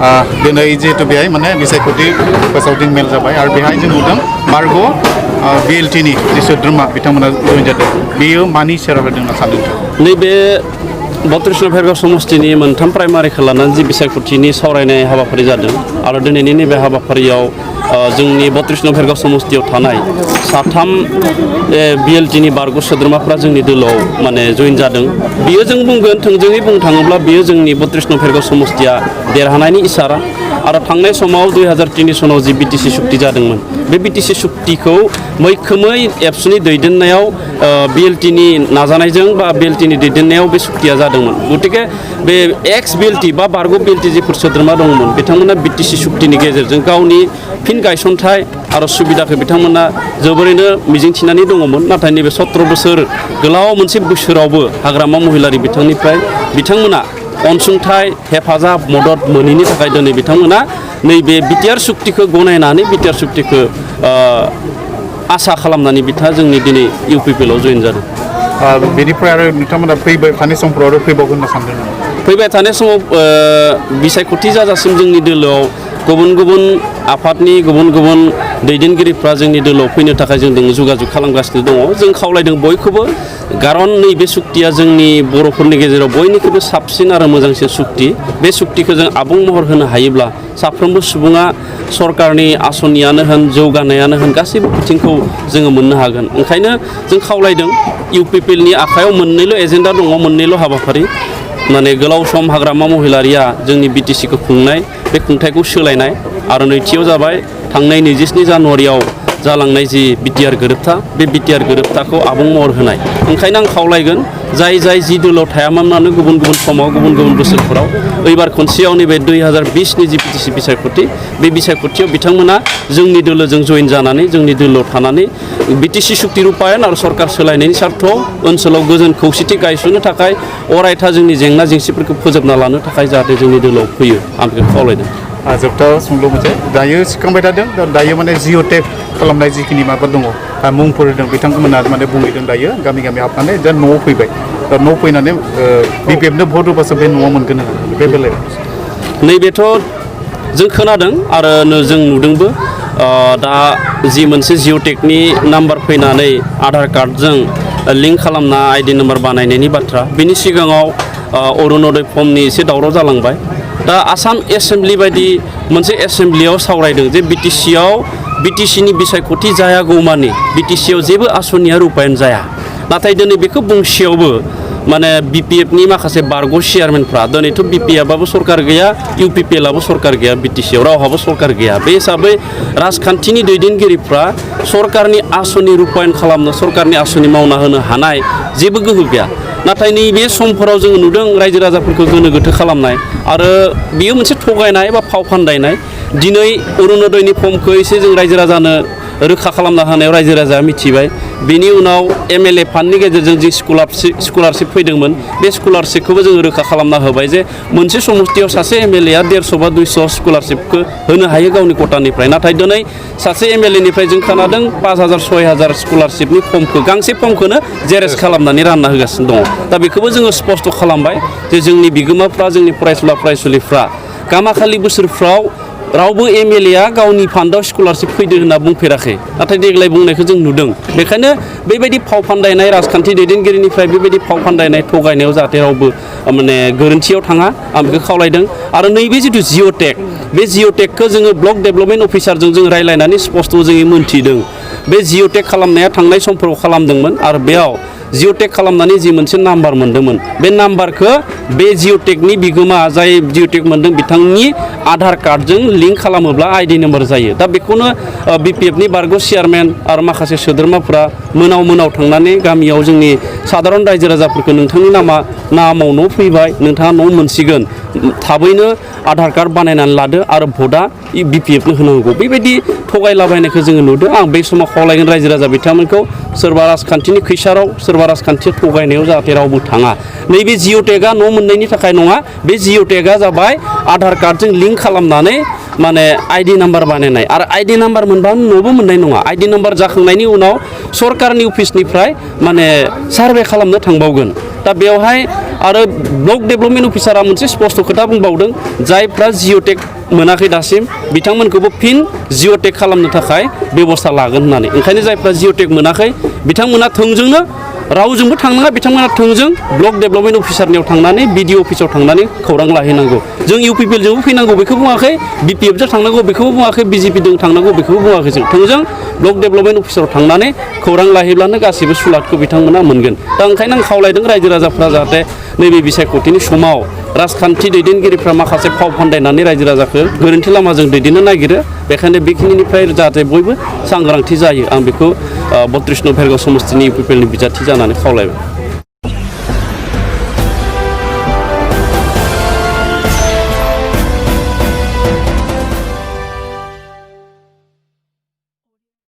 दिनै जिहेतु बेहाय माने बिसायख'थि फोसावदिं मेल जाबाय आरो बेहाय जों नुदों मार्ग BLTनि जि सोद्रोमा बिथांमोना जइन जादों बेयो मानि सेराव होदों होनना सानदों नैबे 32 नभेम्बर समष्टिनि मोनथाम प्राइमारिखौ लानानै जि बिसायख'थिनि सावरायनाय हाबाफारि जादों आरो दिनैनि नैबे हाबाफारियाव जोंनि 32 नभेम्बर समष्टियाव थानाय साथाम BLTनि बारग' सोद्रोमाफ्रा जोंनि दोलोआव माने जइन जादों बियो जों बुंगोन थोंजोङै बुंनो थाङोब्ला बियो जोंनि 32 नभेम्बर समष्टिया देरहानायनि इसारा आरो थांनाय समाव 2003 सनाव जि BTC सुक्ति जादोंमोन बे BTC सुक्तिखौ मैखोमै एबसुनि दैदेननायाव BLTनि नाजानायजों बा BLTनि दैदेननायाव बे सुक्तिया जादोंमोन गतिके बे एक्स BLT बा बारग' BLT जिफोर सोद्रोमा दंमोन बिथांमोना BTC सुक्तिनि गेजेरजों गावनि फिन गायसनथाय आरो सुबिदाखौ बिथांमोना जोबोरैनो मिजिंथिनानै दङमोन नाथाय नैबे 17 बोसोर गोलाव मोनसे बोसोरावबो हाग्रामा महिलारि बिथांमोना अनसुंथाइ हेफाजाब मदद मोनैनि थाखाय दिनै बिथांमोना नैबे बिटिआर सुक्तिखौ गनायनानै बिटिआर सुक्तिखौ आसा खालामनानै बिथाङा जोंनि दिनै UPPL आव जइन जादों बेनिफ्राय आरो नोंथांमोना फैबाय थानाय समफोराव आरो फैबावगोन होनना सानदों फैबाय थानाय समाव बिसायख'थि जाजासिम जोंनि दोलोआव गुबुन गुबुन आफादनि गुबुन गुबुन दैदेनगिरिफ्रा जोंनि दोलोआव फैनो थाखाय जों जगाजग खालामगासिनो दङ जों खावलायदों बयखौबो खारन नैबे सुक्तिया जोंनि बर'फोरनि गेजेराव बयनिख्रुइबो साबसिन आरो मोजांसिन सुक्ति बे सुक्तिखौ जों आबुं महर होनो हायोब्ला साफ्रोमबो सुबुङा सरकारनि आसनियानो होन जौगानायानो होन गासैबो बिथिंखौ जोङो मोननो हागोन ओंखायनो जों खावलायदों UPPLनि आखायाव मोननैल' एजेन्डा दङ मोननैल' हाबाफारि माने गोलाव सम हाग्रामा महिलारिया जोंनि BTCखौ खुंनाय बे खुंथायखौ सोलायनाय आरो नैथियाव जाबाय थांनाय 27 जानुवारियाव जालांनाय जि BTR गोरोबथा बे BTR गोरोबथाखौ आबुं महर होनाय ओंखायनो आं खावलायगोन जाय जि दोलोआव थायामानो गुबुन गुबुन समाव गुबुन गुबुन बोसोरफोराव एबार खनसेयाव नैबे 2020नि जि BTC बिसायख'थि बे बिसायख'थियाव बिथांमोना जोंनि दोलोजों जइन जानानै जोंनि दोलोआव थानानै BTC सुक्ति रुपायन आरो सरकार सोलायनायनि सार्थआव ओनसोलाव गोजोन खौसेथि गायसननो थाखाय अरायथा जोंनि जेंना जेंसिफोरखौ फोजोबना लानो थाखाय जाहाथे जोंनि दोलोआव फैयो आं बेखौ खावलायदों जोबथा सोंलु मोनसे दायो सिखांबाय थादों दायो माने जिअ'टेक खालामनाय जिखिनि माबा दङ मुंफोर दं बिथांमोना माने बुंहैदों दायो गामि गामि हाबनानै दा न'आव फैबाय दा न'आव फैनानै BPFनो भट होबासो बे न'आव मोनगोन बे बेलायाव नैबेथ' जों खोनादों आरो जों नुदोंबो दा जि मोनसे जिअ'टेकनि नाम्बार फैनानै आधार कार्डजों लिंक खालामना ID नाम्बार बानायनायनि बाथ्रा बिनि सिगाङाव अरुण'दय फर्मनि एसे दावराव जालांबाय दा आसाम एसेम्ब्लि बायदि मोनसे एसेम्ब्लियाव सावरायदों जे BTCनि बिसायख'थि जायागौमानि BTCआव जेबो आसनिया रुपायन जाया नाथाय दिनै बेखौ बुंसेयावबो माने BPFनि माखासे बारग' चेयारमेनफ्रा दिनैथ' BPFआबो सरकार गैया UPPLआबो सरकार गैया BTCआव रावहाबो सरकार गैया बे हिसाबै राजखान्थिनि दैदेनगिरिफ्रा सरकारनि आसनि रुपायन खालामनो सरकारनि आसनि मावना होनो हानाय जेबो गोहो गैया नाथाय नैबे समफोराव जोङो नुदों रायजो राजाफोरखौ गोनो गोथो खालामनाय आरो बेयो मोनसे थगायनाय बा फाव फान्दायनाय दिनै अरुण'दयनि फर्मखौ एसे जों रायजो राजानो रोखा खालामना होनायाव रायजो राजाया मिथिबाय बेनि उनाव MLA फान्डनि गेजेरजों जि स्कलारशिप फैदोंमोन बे स्कलारशिपखौबो जोङो रोखा खालामना होबाय जे मोनसे समष्टियाव सासे MLAया 150 बा 200 स्कलारशिपखौ होनो हायो गावनि खथानिफ्राय नाथाय दिनै सासे MLAनिफ्राय जों खोनादों 5000 6000 स्कलारशिपनि फर्मखौ गांसे फर्मखौनो जेरेस खालामनानै रानना होगासिनो दङ दा बेखौबो जोङो स्पष्ट खालामबाय जे जोंनि बिगोमाफ्रा जोंनि फरायसुला फरायसुलिफ्रा गामाखालि बोसोरफ्राव रावबो MLAया गावनि फान्डआव स्कलारशिप फैदो होनना बुंफेराखै नाथाय देग्लाय बुंनायखौ जों नुदों बेखायनो बेबायदि फाव फान्दायनाय राजखान्थि दैदेनगिरिनिफ्राय बेबायदि फाव फान्दायनाय थगायनायाव जाहाथे रावबो माने गोरोन्थियाव थाङा आं बेखौ खावलायदों आरो नैबे जिथु जिअ'टेक बे जिअ'टेकखौ जोङो ब्लक डेभेलपमेन्ट अफिसारजों जों रायज्लायनानै स्पष्ट जोङो मोन्थिदों बे जिअ'टेक खालामनाया थांनाय समफोराव खालामदोंमोन आरो बेयाव जिअ'टेक खालामनानै जि मोनसे नाम्बार मोन्दोंमोन बे नाम्बारखौ बे जिअ'टेकनि बिगोमा जाय जिअ'टेक मोन्दों बिथांनि आधार कार्डजों लिंक खालामोब्ला ID नाम्बार जायो दा बेखौनो BPFनि बारग' चेयारमेन आरो माखासे सोद्रोमाफोरा मोनाव थांनानै गामियाव जोंनि साधारन रायजो राजाफोरखौ नोंथांनि नामाव न' फैबाय नोंथाङा न' मोनसिगोन थाबैनो आधार कार्ड बानायनानै लादो आरो भटआ BPFनो होनांगौ बेबायदि थगायलाबायनायखौ जोङो नुदों आं बै समाव खावलायगोन रायजो राजा बिथांमोनखौ सोरबा राजखान्थिनि खैसाराव सोरबा राजखान्थि थगायनायाव जाहाथे रावबो थाङा नैबे जिअ'टेकआ न' मोननायनि थाखाय नङा बे जिअ'टेकआ जाबाय आधार कार्डजों लिंक खालामनानै माने ID नाम्बार बानायनाय आरो ID नाम्बार मोनबा न'बो मोननाय नङा ID नाम्बार जाखांनायनि उनाव सरकारनि अफिसनिफ्राय माने सार्भे खालामनो थांबावगोन दा बेवहाय आरो ब्लक डेभेलपमेन्ट अफिसारा मोनसे स्पष्ट खोथा बुंबावदों जायफ्रा जिअ'टेक मोनाखै दासिम बिथांमोनखौबो फिन जिअ'टेक खालामनो थाखाय बेबस्था लागोन होननानै ओंखायनो जायफ्रा जिअ'टेक मोनाखै बिथांमोना थोंजोंनो रावजोंबो थांनाङा बिथांमोना थोंजों ब्लक डेभेलपमेन्ट अफिसारनियाव थांनानै बिडिअ अफिसाव थांनानै खौरां लाहैनांगौ जों UPPL जोंबो फैनांगौ बेखौ बुङाखै BPF जों थांनांगौ बेखौबो बुङाखै BJP जों थांनांगौ बेखौबो बुङाखै जों थोंजों ब्लक डेभेलपमेन्ट अफिसाराव थांनानै खौरां लाहैब्लानो गासैबो सुलादखौ बिथांमोना मोनगोन दा ओंखायनो आं खावलायदों रायजो राजाफ्रा जाहाथे नैबे बिसायख'थिनि समाव राजखान्थि दैदेनगिरिफ्रा माखासे फाव फान्दायनानै रायजो राजाखौ गोरोन्थि लामाजों दैदेननो नागिरो बेखायनो बेखिनिनिफ्राय जाहाथे बयबो सांग्रांथि जायो आं बेखौ 32 नम्बर भेरगाव समस्तिनि UPPL नि बिजाथि जानानै खावलायबाय